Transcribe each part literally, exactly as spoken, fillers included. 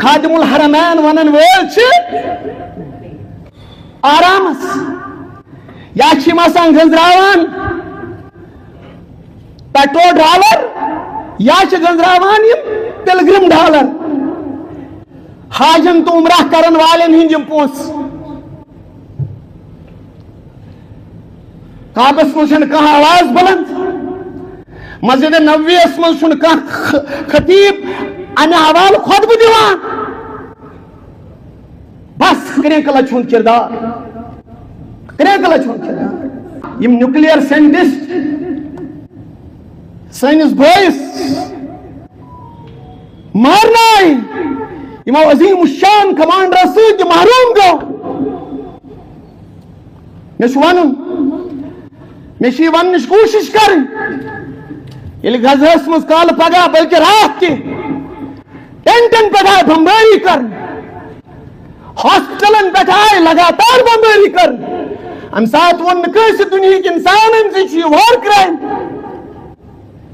خادم الحرمین ونن وٲلۍ چھِ آرامس، یا چھِ یِم آسان گٔنزراوان پیٹرول ڈالر، یا چھِ گٔنزراوان یِم پلگرم ڈالر، حاجن تہٕ عمرہ کرن والٮ۪ن ہٕنٛدۍ یِم پونٛسہٕ۔ کعبس منٛز چھنہٕ کانٛہہ آواز بلند، مسجد نبویس منٛز چھُنہٕ کانٛہہ خ-، خطیب امہِ حوالہٕ خطبہٕ دِوان۔ بس کرینکہٕ لچہِ ہُنٛد کردار، کرینکہٕ لچہِ ہُنٛد کردار۔ یِم نیوکلیئر سائنٹسٹ سٲنِس بٲیِس مارنہٕ آیہِ، یِمو عظیم الشان کمانڈرو سۭتۍ یہِ محروم گوٚو۔ مےٚ چھُ وَنُن، مےٚ چھِ یہِ وَننٕچ کوٗشِش کَرٕنۍ، ییٚلہِ غزہَس منٛز کالہٕ پگاہ بلکہِ راتھ تہِ ٹینٹن پٮ۪ٹھ آیہِ بمبٲری کرنہٕ، ہاسپٹلن پٮ۪ٹھ آیہِ لگاتار بمبٲری کرنہٕ، اَمہِ ساتہٕ ووٚن نہٕ کٲنٛسہِ دُنیہٕکۍ اِنسانن زِ یہِ چھُ یہِ وار کرائم،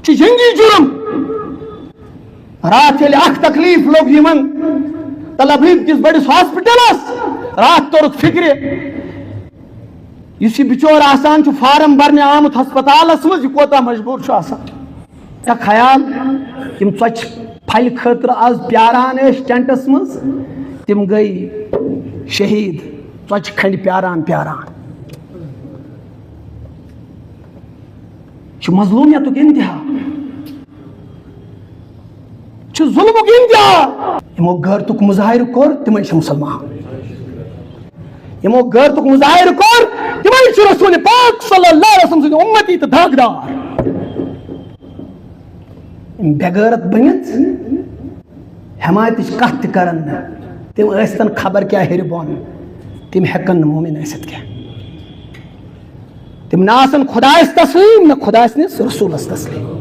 چھُ جنگی جرم۔ راتھ ییٚلہِ اکھ تکلیف لوٚگ یِمن تل ابیب کِس بٔڑِس ہاسپٹلس، راتھ توٚرُکھ فکرِ، یُس یہِ بِچور آسان چھُ فارم برنہِ آمُت ہسپتالس منٛز، یہِ کوتاہ مجبوٗر چھُ آسان۔ ژےٚ خیال، یِم ژۄچہِ پھلہِ خٲطرٕ آز پیاران ٲسۍ ٹینٹس منٛز، تِم گٔے شہیٖد، ژۄچہِ کھنٛڈِ پیاران پیاران۔ چھُ مظلومیتُک انتہا، چھُ ظلمُک انتہا۔ یِمو غیرتُک مظاہرٕ کوٚر، تِمے چھِ مُسلمان۔ یِمو غیرتُک مظاہرٕ کوٚر، تِمے چھِ رسول پاک صلی اللہ علیہ وسلم سٕنٛدۍ اُمتی تہٕ داغدار۔ یِم بے غیرت بٔنِتھ حمایتٕچ کتھ تہِ کرن نہٕ، تِم ٲسۍتن خبر کیٛاہ ہیٚرِ بۄن، تِم ہٮ۪کن نہٕ مومن ٲسِتھ کینٛہہ۔ تِم نہ آسن خۄدایس تسلیم، نہ خۄدایہِ سٕنٛدِس رسوٗلس تسلیم۔